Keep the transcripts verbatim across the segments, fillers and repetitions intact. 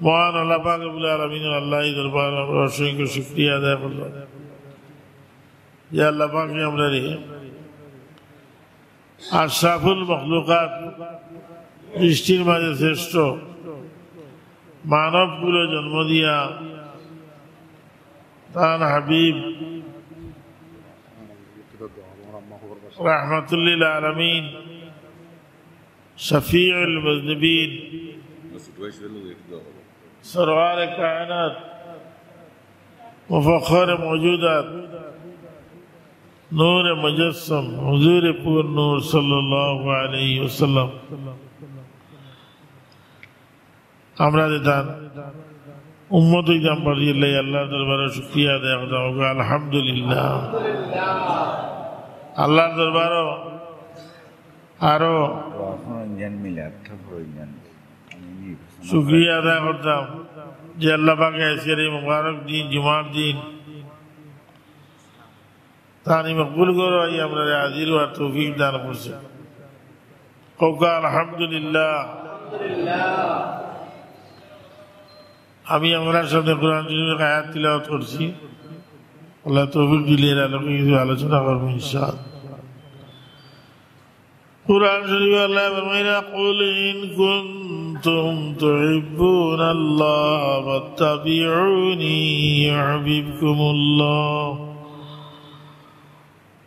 মহান আল্লাহ পাক রব্বুল আলামিনের আল্লাহর দরবারো আমরা অসংখ্য শুকরিয়া আদায় করলাম যে আল্লাহ পাকে আমরারে আশরাফুল মখলুকাত, সৃষ্টির মাঝে শ্রেষ্ঠ মানবকুলো জন্ম দিয়া তান হাবিব রাহমাতুল্লিল আলামিন, শফিউল মুজনিবিন, সরওয়ারে কায়নাত, মুফাখখরে মওজুদাত, নূরে মুজাসসাম, হুজুরে পুর নূর সাল্লাল্লাহু আলাইহি ওয়াসাল্লাম, আমরা যে তান উম্মত অইতাম পারি, এর লাগি আল্লাহর দরবারো শুকরিয়া আদায় করতাম, আলহামদুলিল্লাহ। আল্লাহর দরবারো আরো শুকরিয়া আদায় করতাম যে আল্লাহ পাকে আজকের এই মুবারক দিন, জুমার দিন, তান এই মকবুল ঘরো আইয়া আমরারে হাজির অওয়ার তৌফিক দান করছে। কউক্কা আলহামদুলিল্লাহ। আমি আমরার সামনে কোরআন শরীফের আয়াত তিলাওয়াত করছি, আল্লাহ তৌফিক দিলে এর আলোকে কিছু আলোচনা করবো ইনশাআল্লাহ। কোরআন শরীফে আল্লাহ ফরমাইরা, "কুল ইন কুনতুম তুহিব্বুনাল্লাহ ফাত্তাবিউনি ইউহবিবকুমুল্লাহ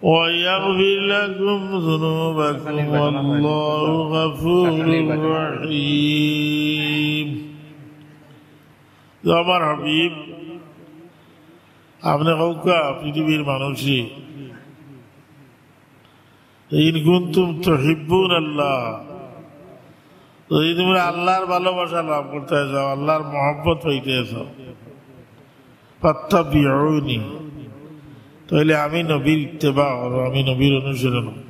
ওয়া ইয়াগফির লাকুম যুনুবাকুম ওয়াল্লাহু গাফুরুর রাহিম।" তো আমার হাবিব, আপনে কউক্কা পৃথিবীর মানুষরে, ইন কুনতুম তুহিব্বুনাল্লাহ, যদি তুমরা আল্লাহর ভালোবাসা লাভ করতে চাও, আল্লাহর মহব্বত পাইতে চাও, ফাত্তাবিউনি, তাইলে আমি নবীর ইত্তেবা করো, আমি নবীর অনুসরণ করো।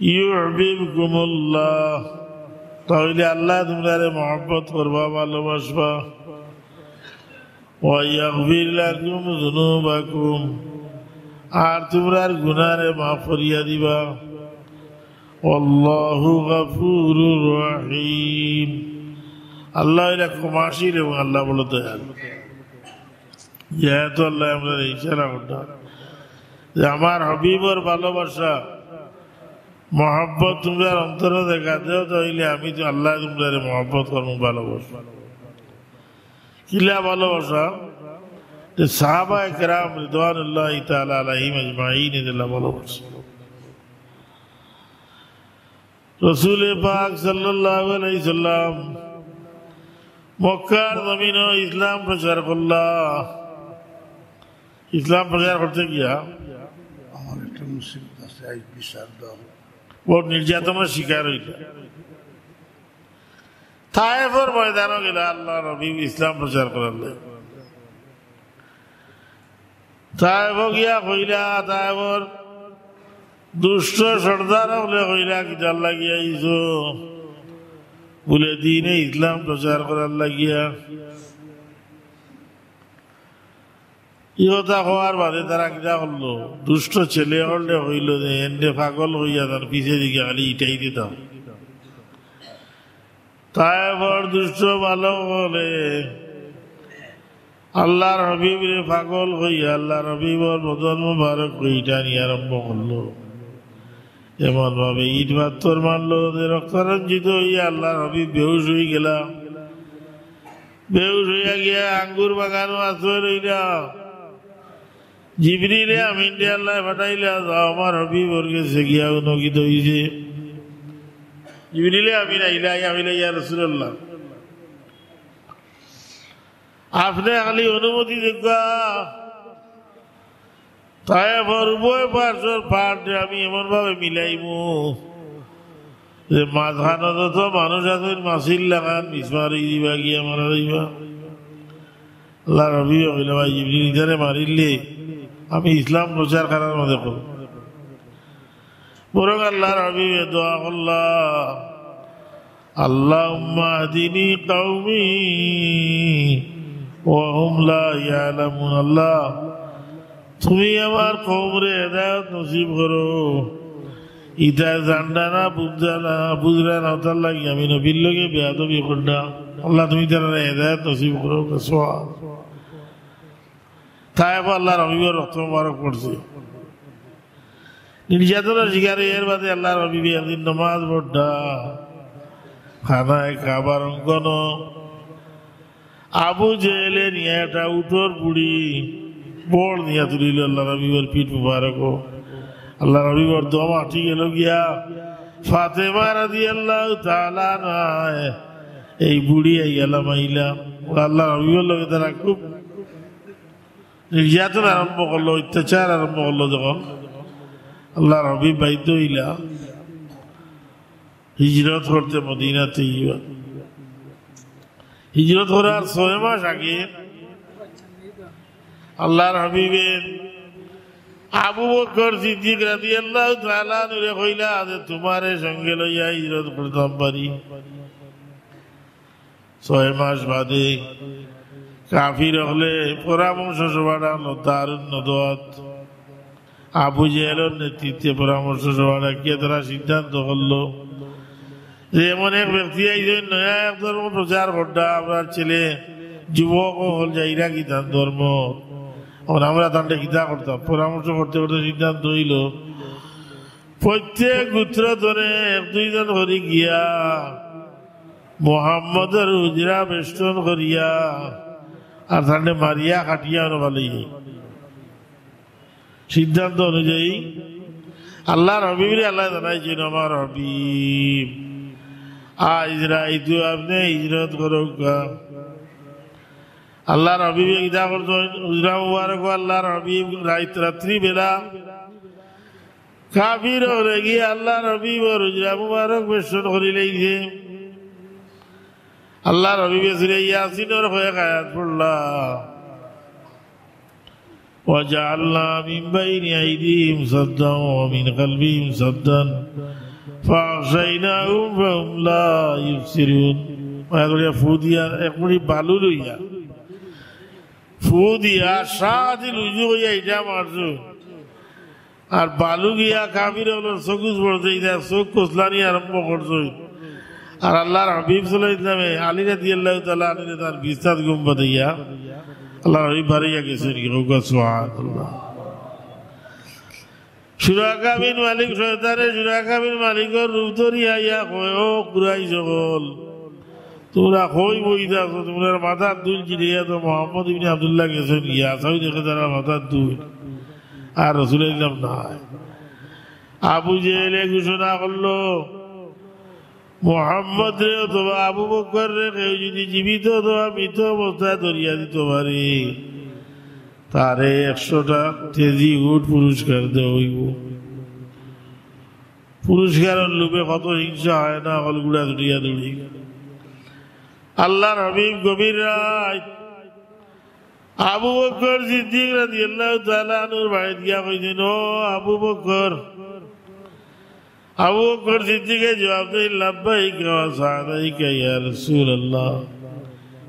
ইউহবিবকুমুল্লাহ, তাইলে আল্লাহ তুমরারে মহব্বত করবা, ভালোবাসবা। ওয়া ইয়াগফির লাকুম যুনুবাকুম, আর তুমরার গুনারে মাফ করিয়া দিবা। ওয়াল্লাহু গাফুরুর রাহিম, আল্লাহ অইলা ক্ষমাশীল এবং আল্লাহ বড় দয়ালু। যেহেতু আল্লাহ আমরারে ইশারা করতা যে আমার হাবিবর ভালোবাসা, মহব্বত তুমরার অন্তরো দেখা দেও, তাইলে আমি তো আল্লাহ তুমরারে মহব্বত করমু, ভালোবাসমু। কিলা ভালোবাসা? যে সাহাবায়ে কেরাম রিদওয়ানুল্লাহি তাআলা আলাইহিম আজমাইন এদেরলা ভালোবাসা। রসুলে পাক সাল্লাল্লাহু আলাইহি সাল্লাম মক্কার জমিনো ইসলাম প্রচার করলা। ইসলাম প্রচার করতে গিয়া আমার একটা মুসিবত আছে, আইজ বিচার দাও। বড় নির্যাতনর শিকার অইলা। তায়েফর ময়দানো গেলা আল্লাহর হাবিব ইসলাম প্রচার করার লাগি। তায়েফো গিয়া কইলা, তায়েফর দুষ্ট সর্দার অকলে কইলা, "কিতার লাগি আইছো?" বুলে, "দ্বীনে ইসলাম প্রচার করার লাগিয়া।" ই কথা কওয়ার বাদে তারা কিতা করলো? দুষ্ট ছেলে অকলরে কইলো যে, "এনরে পাগল কইয়া তান পিছে দিকে খালি ইটাই দিতাম।" তায়েফর দুষ্ট বালক অকলে আল্লাহর হাবিবরে পাগল কইয়া আল্লাহর হাবিবর বদন মুবারক ইটানি আরম্ভ করলো। এমন ভাবে ইট পাথর মারলো যে রক্তরঞ্জিত অইয়া আল্লাহর হাবিব বেহুশ অইগেলা। বেহুশ অইয়া গিয়া আঙ্গুর বাগানো আশ্রয় লইলা। জিবরিলে আমিনরে আল্লায় পাঠাইলা, "যাও আমার হাবিবর গেছে গিয়া হুনো কিতা অইছে।" জিবরিলে আমিন আইলা, আইয়া কইলা, "ইয়া রাসূলুল্লাহ, আপনে খালি অনুমতি দেউক্কা, তায়েফর উভয় পার্শ্বর পাহাড়রে আমি এমন ভাবে মিলাইমু যে মাঝখানো যত মানুষ আছইন মাছির লাখান মিসমার অই দিবা, গিয়া মারা যাইবা।" আল্লাহর হাবিবে কইলা, "ভাই জিবরিল, ইতারে মারিলে আমি ইসলাম প্রচার করার মধ্যে করব।" বরং আল্লাহর হাবিবে দোয়া করলা, "আল্লাহুম্মা আহদিনি কওমি ওয়া হুম লা ইয়ালামুন।" আল্লাহ, তুমি আমার কওমরে হেদায়েত নসিব করো, ইতায় জানরা না, বুঝরা না, বুঝরা না, তার লাগি আমি নবীর লগে বেয়াদবি কররা। আল্লাহ, তুমি তারারে হেদায়েত নসিব করো, সওয়াব। তায়েফো আল্লাহর হাবিবর রক্ত মুবারক পড়ছে। নির্যাতনর শিকার অইয়া এর বাদে আল্লাহর হাবিবে একদিন নমাজ পড়রা, খানায়ে কাবার অঙ্গনো আবু জেহেলে নিয়া একটা উটর পুড়ি বড় নিয়া তুলিল আল্লাহর হাবিবর পিঠ মুবারকো। আল্লাহর হাবিবর দম আটি গেল গিয়া। ফাতেমা রাদিয়াল্লাহু তাআলা আনহায় এই বুড়ি আইয়া লামাইলা। আল্লাহর হাবিবর লগে তারা খুব নির্যাতন আরম্ভ করলো, অত্যাচার আরম্ভ করলো। যখন আল্লাহর হাবিব বাধ্য অইলা হিজরত করতে মদিনা তৈয়বা। হিজরত করার ছয় মাস আগে আল্লাহর হাবিবে আবু বকর সিদ্দিক রাদিয়াল্লাহু তাআলা আনহুরে কইলা যে, "তুমারে সঙ্গে লইয়া হিজরত করতাম পারি।" ছয় মাস বাদে কাফির অকলে পরামর্শ সভা ডাকলো দারুন নদওয়াত। আবু জেহেলর নেতৃত্বে পরামর্শ সভা ডাকিয়া তারা সিদ্ধান্ত করলো যে এমন এক ব্যক্তি আইছইন, নয়া এক ধর্ম প্রচার কররা, আমরার ছেলে যুবক অকল যাইরা কি তান ধর্ম, এখন আমরা তানরে কিতা করতাম? পরামর্শ করতে করতে সিদ্ধান্ত অইলো প্রত্যেক গোত্র ধরে এক দুইজন করি গিয়া মোহাম্মদর হুজরা বেষ্টন করিয়া আর তানরে মারিয়া কাটিয়া আনো ভালাই। সিদ্ধান্ত অনুযায়ী আল্লাহর হাবিবরে আল্লায় জানাইছইন, "আমার হাবিব, আইজ রাইতো আপনে হিজরত করউক্কা।" আল্লাহর হাবিবে কিতা করছইন? হুজরা মুবারক, আল্লাহর হাবিব রাইত, রাত্রি বেলা কাফির অকলে গিয়া আল্লাহর হাবিবর হুজরা মুবারক বেষ্টন করিলাইছে। আল্লাহর হাবিবে সূরা ইয়াসিনর কয়েক আয়াত পড়লা। وجعلنا من بين أيديهم سدا ومن خلفهم سدا فأغشيناهم فهم لا يبصرون। মায়া করিয়া ফু দিয়া, এক মুঠি বালু লইয়া, ফু দিয়া, সাথে লুজু হইয়া ইটা মারছইন। আর বালু গিয়া কাফির অকলর চকুত পড়ছে, ইটা চোখ কচলানি আরম্ভ করছইন। আর আল্লাহর হাবিব সাল্লাল্লাহু আলাইহি ওয়াসাল্লামে আলী রাদিয়াল্লাহু তাআলা আনহুরে তার বিছনাত ঘুম পাড়াইয়া আল্লাহর হাবিব বারইয়া গেছইন গি। কউক্কা সুবহানাল্লাহ। সুরাকা বিন মালিক শয়তানে সুরাকা বিন মালিকর রূপ ধরিয়া আইয়া কয়, "ও কুরাইশ অকল, তুমরা কই বইতা আছো? তুমরার মাথার ধুল ছিটাইয়া তো মোহাম্মদ ইবনে আব্দুল্লাহ গেছইন গিয়া, আছাউ দেখে তারার মাথার ধুল, আর রাসূলুল্লাহ নাই।" আবু জেহেলে ঘোষণা করলো, "মোহাম্মদরে অথবা আবু বকররে কেউ যদি জীবিত অথবা মৃত অবস্থায় ধরিয়া দিতো পারে, তারে একশোটা তেজি উট পুরস্কার দেওয়া অইবো।" পুরস্কারর লোভে কত হিংসা অয় না, অকল গুড়া ছুটিয়া দৌড়ি। আল্লাহর হাবিব গভীর রাইত আবু বকর সিদ্দিক রাদিয়াল্লাহু তাআলা আনহুর বাড়িত গিয়া কইছইন, "ও আবু বকর।" আবু বকর সিদ্দিকে জবাব দেইন, "লাব্বাইকা ওয়া সাদাইকা ইয়া রাসূলুল্লাহ।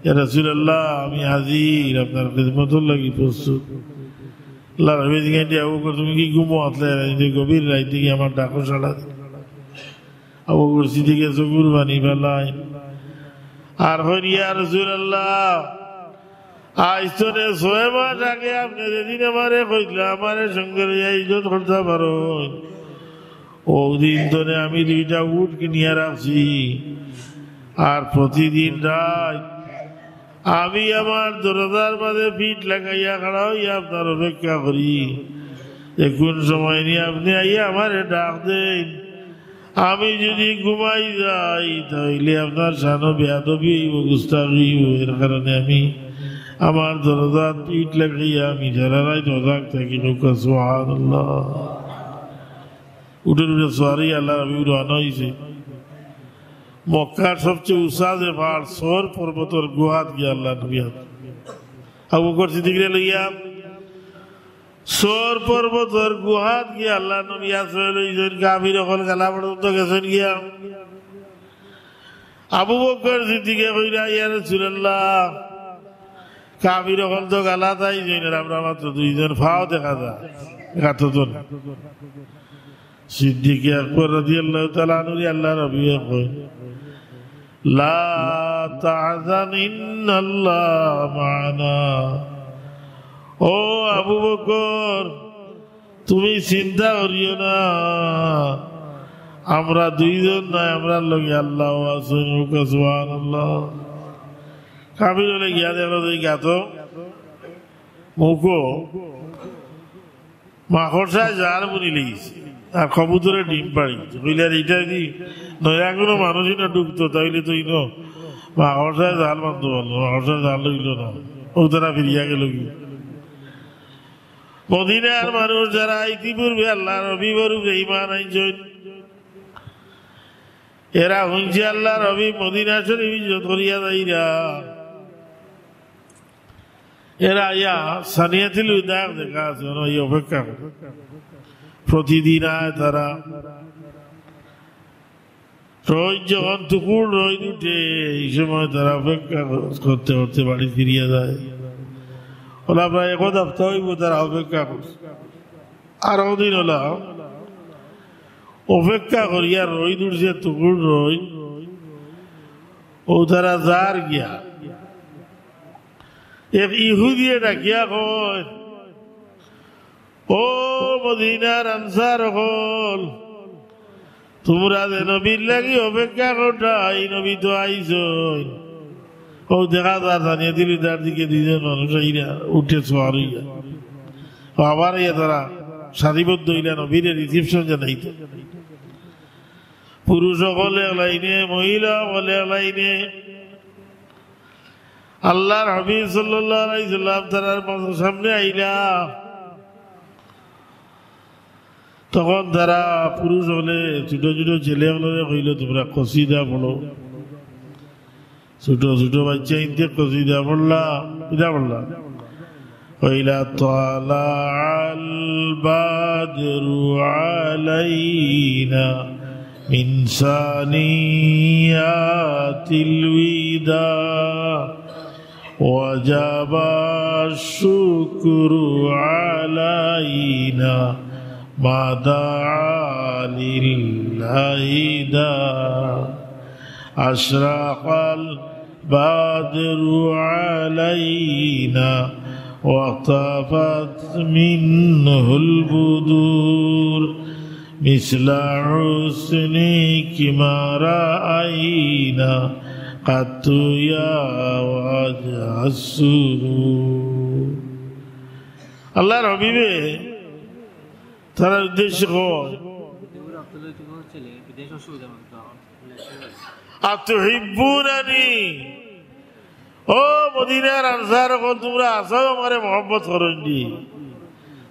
ইয়া রাসূলুল্লাহ, আমি হাজির, আপনার খিদমতর লাগি প্রস্তুত।" আল্লাহর হাবিবে জিগাইন, "আবু বকর, তুমি কি ঘুমো আছলায়? রাইতে গভীর রাইতে কি আমার ডাকো সাড়া দিলায়?" আবু বকর সিদ্দিকে চকুর পানি ফালাইন। আর কইন, "ইয়া রাসূলুল্লাহ, আইজ তনে ছয় মাস আগে আপনে যেদিন আমারে কইছলা, আমারে সঙ্গে লইয়া হিজরত করতা পারইন, অউ দিন তনে আমি দুইটা উট কিনিয়া রাখছি। আর প্রতিদিন রাইত আমি আমার দরজার মাঝে পিঠ লাগাইয়া খাড়া অইয়া আপনার অপেক্ষা করি। যে কুন সময় নি আপনে আইয়া আমারে ডাক দেইন, আমি যদি ঘুমাই যাই, তাইলে আপনার শানো বেয়াদবি অইবো, গুস্তাখি অইবো। এর কারণে আমি আমার দরজাত পিঠ লাগাইয়া আমি সারা রাইত অজাগ থাকি।" কউক্কা সুবহানাল্লাহ। উটের উপরে সওয়ারি আল্লাহর হাবিব রওয়ানা অইছে। মক্কার সবচেয়ে উঁচা যে পাহাড়, সওর পর্বতর গুহাত গিয়া আল্লাহর নবী আত-, আবু বকর সিদ্দিকরে লইয়া সওর পর্বতর গুহাত গিয়া আল্লাহর নবী আশ্রয় লইছইন। কাফির অকল গালা পর্যন্ত গেছইন গিয়া। আবু বকর সিদ্দিকে কইরা, "ইয়া রাসূলুল্লাহ, কাফির অকল তো গালাত আইছইন, আর আমরা মাত্র দুইজন, ফাও দেখা যায়, গাতো তো না।" সিদ্দিকে আকবর রাদিয়াল্লাহু তাআলা আনহুরে আল্লাহর হাবিবে কইন, "লা তাহজান ইন্নাল্লাহা মা'আনা।" ও আবু বকর, তুমি চিন্তা করিও না, আমরা দুইজন নায়, আমরার লগে আল্লাহ আছইন। কউক্কা সুবহানাল্লাহ। কাফির অকলে গিয়া দেখলো যে গাতো মুখো মাকড়সায় জাল বুনি লইছে, আর কবুতরে ডিম পাড়ি। কইলে, "আর ইটা যদি নয়া কুনু মানুষ ইনো ঢুকতো, তাইলে তো ইনো মাকড়সায় জাল বান্ধতো পারলো, মাকড়সায় জাল লইলো না।" অউ তারা ফিরিয়া গেলগি। মদিনার মানুষ যারা ইতিপূর্বে আল্লাহর হাবিবর উপরে ঈমান আনছইন, এরা হুনছে আল্লাহর হাবিব মদিনা শরীফ হিজরত করিয়া যাইরা। এরা আইয়া সানিয়াতুল বিদা দেখা আছে, অনো আইয়া অপেক্ষা করে। প্রতিদিন আয় তারা। রইদ যখন তুকুর রইদ উঠে, এই সময় তারা অপেক্ষা করতে করতে বাড়ি ফিরিয়া যায়। অলা প্রায় এক হাপ্তা অইবো তারা অপেক্ষা করছে। আরো দিন অলা অপেক্ষা করিয়া রইদ উঠছে, তুকুর রইদ, অউ তারা যার গিয়া। এক ইহুদিয়ে ডাকিয়া কয়, "ও মদিনার আনসার অকল, তুমরা যে নবীর লাগি অপেক্ষা কররায়, ই নবী তো আইছইন।" অউ দেখা যার সানিয়াতুল বিদার দিকে দুইজন মানুষ আইরা উটে সওয়ার অইয়া। অউ আবার আইয়া তারা সারিবদ্ধ অইলা নবীরে reception জানাইতে। পুরুষ অকল এক লাইনে, মহিলা অকল এক লাইনে। আল্লাহর হাবিব সাল্লাল্লাহু আলাইহি সাল্লাম তারার সামনে আইলা। তখন তারা পুরুষ অকলে ছোট ছোট ছেলে অকলরে কইলো, "তুমরা কসিদা পড়ো।" ছোট ছোট বাইচ্চাইন্তে কসিদা পড়লা, কিতা পড়লা? কইলা, "তালাআল বাদরু আলাইনা মিন সানিয়াতিল বিদা।" وجب الشكر علينا ما دعا لله داع. أشرق البدر علينا واختفت منه البدور. مثل حسنك ما رأينا قط يا وجه السرور. আল্লাহর হাবিবে তারার উদ্দেশ্যে কয়, "আতুহিব্বুনানি?" ও মদিনার আনসার অকল, তুমরা আছাউ আমারে মহব্বত করইন নি?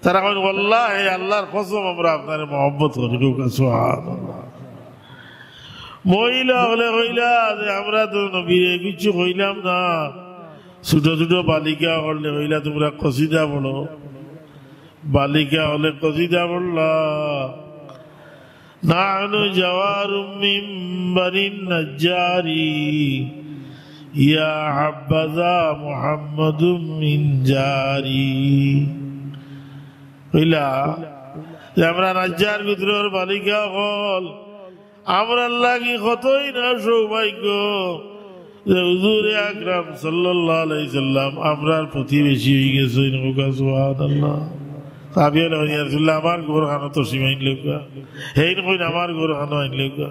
তারা কইন, "ওয়াল্লাহি, আল্লাহর কসম, আমরা আপনারে মহব্বত করি।" কউক্কা সুবহানাল্লাহ। মহিলা অকলে কইলা যে, "আমরা তো নবীরে কিচ্ছু কইলাম না।" ছোট ছোট বালিকা অকলরে কইলা, "তুমরা কসিদা পড়ো।" বালিকা অকলে কসিদা পড়লা, "নাহনু জাওয়ারুম মিন বানিন নাজ্জারি, ইয়া হাব্বাযা মুহাম্মাদুম মিন জারি।" কইলা যে, "আমরা নাজ্জার গোত্রর বালিকা অকল, আমরার লাগি কতই না সৌভাগ্য যে হুজুরে আকরাম সাল্লাল্লাহু আলাইহি সাল্লাম আমরার প্রতিবেশী অইগেছইন।" কউক্কা সুবহানাল্লাহ। সাহাবী অকলে কইন, "ইয়া রাসূলুল্লাহ, আমার ঘরখানো তো সীমাইন লউক্কা, হেইন কইন আমার ঘরখানো আইন লউক্কা।"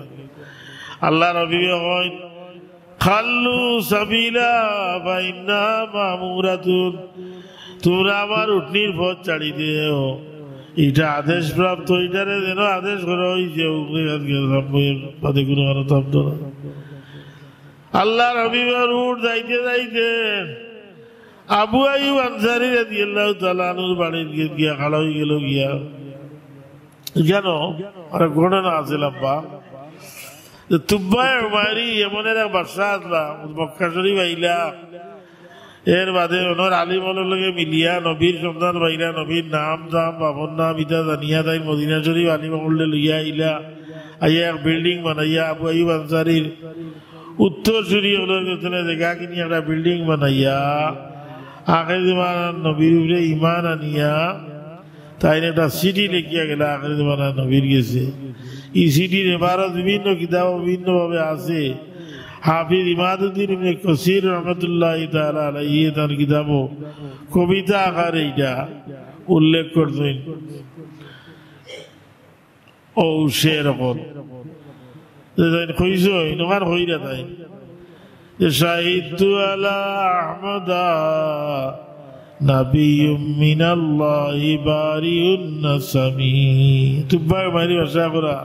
আল্লাহর হাবিবে কইন, "খাল্লু সাবিলা ফাইন্নাহা মামুরাতুন।" তুমরা আমার উটনির পথ ছাড়ি দেও, ইটা আদেশপ্রাপ্ত, ইটারে যেন আদেশ করা অইছে, উগরে আজকে সামনে বাদে কুনু কারো থামতো না। আল্লাহর হাবিবর উট যাইতে যাইতে আবু আইয়ুব আনসারী রাদিয়াল্লাহু তাআলা আনহুর বাড়িত গিয়া খাড়া অইগেলো গিয়া। কেনে? আর ঘটনা আছে লম্বা। যে তুব্বায়ে উমাইরি ইয়ামানর এক বাদশা আছলা, মক্কা শরীফ আইলা। এর বাদে অনর আলিম অকলর লগে মিলিয়া নবীর সন্ধান পাইলা, নবীর নাম ধাম, বাপর নাম ইতা জানিয়া তাইন মদিনা শরীফ আলিম অকলরে লইয়া আইলা। আইয়া এক building বানাইয়া আবু আইয়ুব আনসারীর উত্তরসূরি অকলর গেছে জাগা কিনি একটা building বানাইয়া, আখেরি জমানার নবীর উপরে ঈমান আনিয়া, তাইন একটা চিঠি লেখিয়া গেলা আখেরি জমানার নবীর গেছে। ই চিঠির এবারত বিভিন্ন কিতাবো বিভিন্নভাবে আছে। হাফিজ ইমাদুদ্দিন ইবনে কাসির রহমতুল্লাহি তাআলা আলাইহি তান কিতাবো কবিতা আকারে ইটা উল্লেখ করছইন। ও শের অকল। যে তাইন কইছইন, অখান কইরা তাইন। যে শাহিদতু আলা আহমদা নাবিয়্যুম মিনাল্লাহি বারিউন নাসামি। তুব্বায় মাইরি ভাষা করা।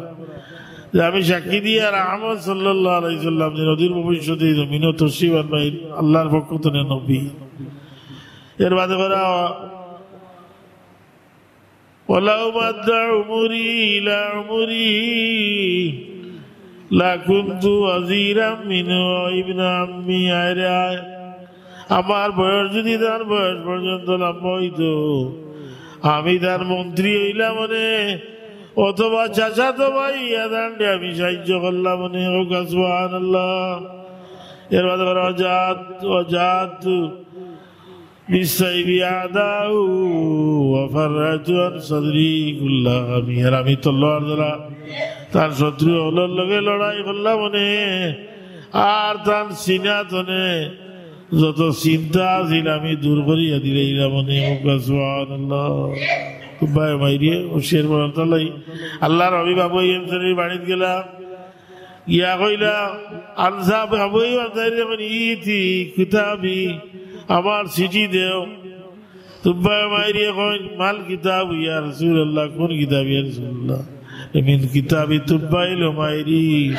যে আমি সাক্ষী দিয়ার আহমদ সাল্লাল্লাহু আলাইহি সাল্লাম যে নবীর ভবিষ্যতে এই জমিনো তশরিফ আনবা, আল্লাহর পক্ষ তনে নবী। এর বাদে করা ولو مد عمري إلى عمره لكنت وزيرا منه وابن عمه। আয় রে আয়, আমার বয়স যদি তান বয়স পর্যন্ত লম্বা অইতো, আমি তান মন্ত্রী অইলাম অনে, অথবা চাচাতো ভাই আদানরে আমি সাহায্য করলাম অনে। ও সুবহানাল্লাহ। এর বাদে করা وجاهدت، وجاهدت بالسيف أعداءه وفرجت عن صدره كل هم। আর আমি তলোয়ার দ্বারা তান শত্রু অকলর লগে লড়াই করলাম অনে, আর তান সিনা তনে যত চিন্তা আছিল আমি দূর করিয়া দিলাইলাম অনে। সুবহানাল্লাহ। তুব্বায় মাইরিয়ে ও শের বলার তালাই আল্লাহর হাবিব আবু আইয়ুব আনসারীর বাড়িত গেলা। গিয়া কইলা, আনসাব আবু আনসারী, যখন ইতি কিতাবি, আমার চিঠি দেও। তুব্বায় মাইরি কইন, মাল কিতাব ইয়া রাসূলুল্লাহ, কোন কিতাব ইয়া রাসূলুল্লাহ? মিন কিতাবি তুব্বাইল মাইরি,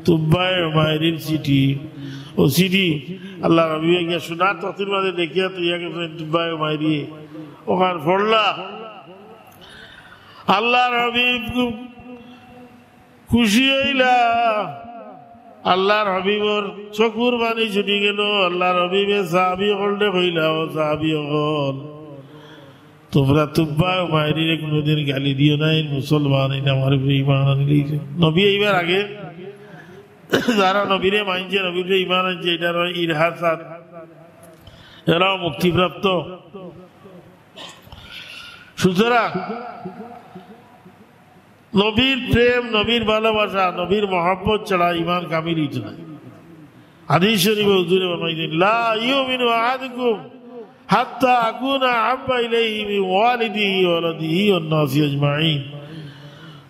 তুব্বায় মাইরির চিঠি। ও চিঠি আল্লাহর হাবিবে গিয়া সোনার তক্তির মাঝে দেখিয়া তুইয়া গেছেন তুব্বায় মাইরি। অখান পড়লা। আল্লাহর হাবিব খুশি অইলা। আল্লাহর হাবিবর চকুর পানি ছুটি গেল। আল্লাহর হাবিবে সাহাবী অকলরে কইলা, ও সাহাবী অকল, তুমরা তুব্বায় মাইরিরে কুনুদিন গালি দিও না, ইন মুসলমান, ইন আমার উপরে ঈমান আনিলিছে। নবী আইবার আগে যারা নবীরে মানছে, নবীর উপরে ঈমান আনছে, ইটারে ইরহাসাত, এরাও মুক্তিপ্রাপ্ত। সুতরাং নবীর প্রেম, নবীর ভালোবাসা, নবীর মহব্বত ছাড়া ঈমান কামিল অইতো নায়। হাদিস শরীফে হুজুরে ফরমাইছইন, لا يؤمن أحدكم حتى أكون أحب إليه من والده وولده والناس أجمعين।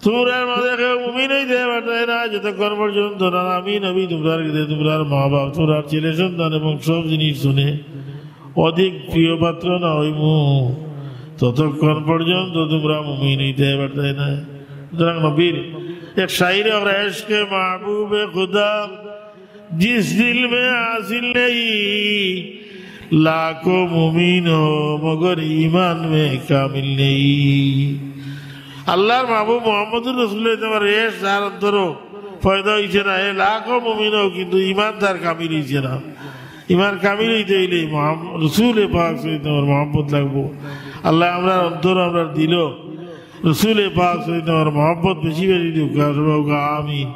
তুমরার মাঝে কেউ মুমিন অইতে পারতায় না, যতক্ষণ পর্যন্ত না আমি নবী তুমরার কাছে, তুমরার মা বাপ, তুমরার ছেলে সন্তান এবং সব জিনিস তনে অধিক প্রিয় পাত্র না অইমু, ততক্ষণ পর্যন্ত তুমরা মুমিন অইতে পারতায় না। সুতরাং নবীর এক শায়রে কইরা, عشق محبوب خدا جس دل میں حاصل نہیں، لاکھوں مومن ہو مگر ایمان میں کامل نہیں۔ আল্লাহর মাহবুব মুহাম্মদুর রাসূলুল্লাহ তোমার এশ যার অন্তরো পয়দা অইছে না, এ লাখো মুমিন অউক, কিন্তু ঈমান তার কামিল অইছে না। ঈমান কামিল অইতে অইলে মোহাম-, রসুলে পাক সাল্লাল্লাহু আলাইহি ওয়াসাল্লামর মহব্বত লাগবো। আল্লাহ আমরার অন্তর, আমরার দিলো রসুলে পাক সাল্লাল্লাহু আলাইহি ওয়াসাল্লামর মহব্বত বেশি বেশি দিউক্কা, সবাই কউক্কা আমিন।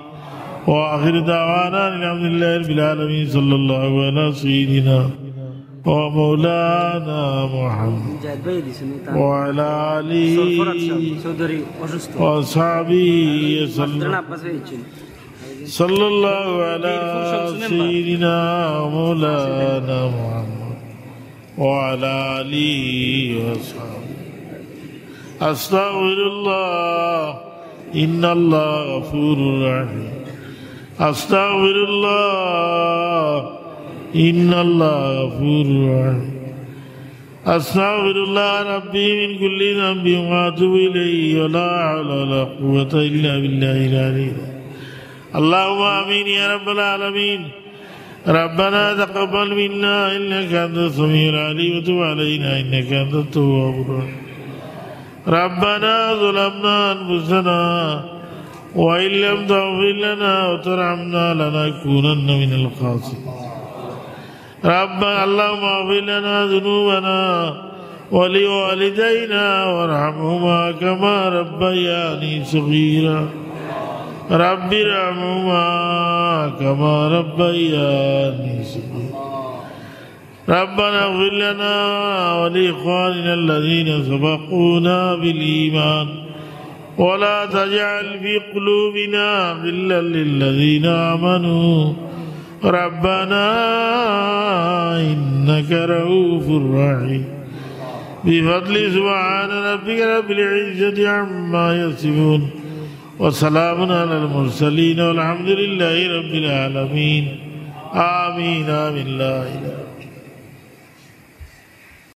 وآخر دعوانا أن الحمد لله رب العالمين، صلى الله على سيدنا ومولانا محمد وعلى آله وأصحابه وسلم। صلى الله على سيدنا ومولانا محمد وعلى آله وصحبه. أستغفر الله، إن الله غفور رحيم. أستغفر الله، إن الله غفور رحيم. أستغفر الله ربي من كل ذنب وأتوب إليه، ولا حول ولا قوة إلا بالله العلي العظيم. اللهم آمين يا رب العالمين. ربنا تقبل منا إنك أنت السميع العليم وتب علينا إنك أنت التواب الرحيم. ربنا ظلمنا أنفسنا وإن لم تغفر لنا وترحمنا لنكونن من الخاسرين. رب، اللهم اغفر لنا ذنوبنا ولوالدينا وارحمهما كما ربياني صغيرا. رب ارحمهما كما ربياني صغيرا. ربنا اغفر لنا ولإخواننا الذين سبقونا بالإيمان ولا تجعل في قلوبنا غلا للذين آمنوا ربنا إنك رؤوف رحيم. بفضل سبحان ربك رب العزة عما يصفون وسلام على المرسلين والحمد لله رب العالمين. آمين، آمين، لا إله إلا الله.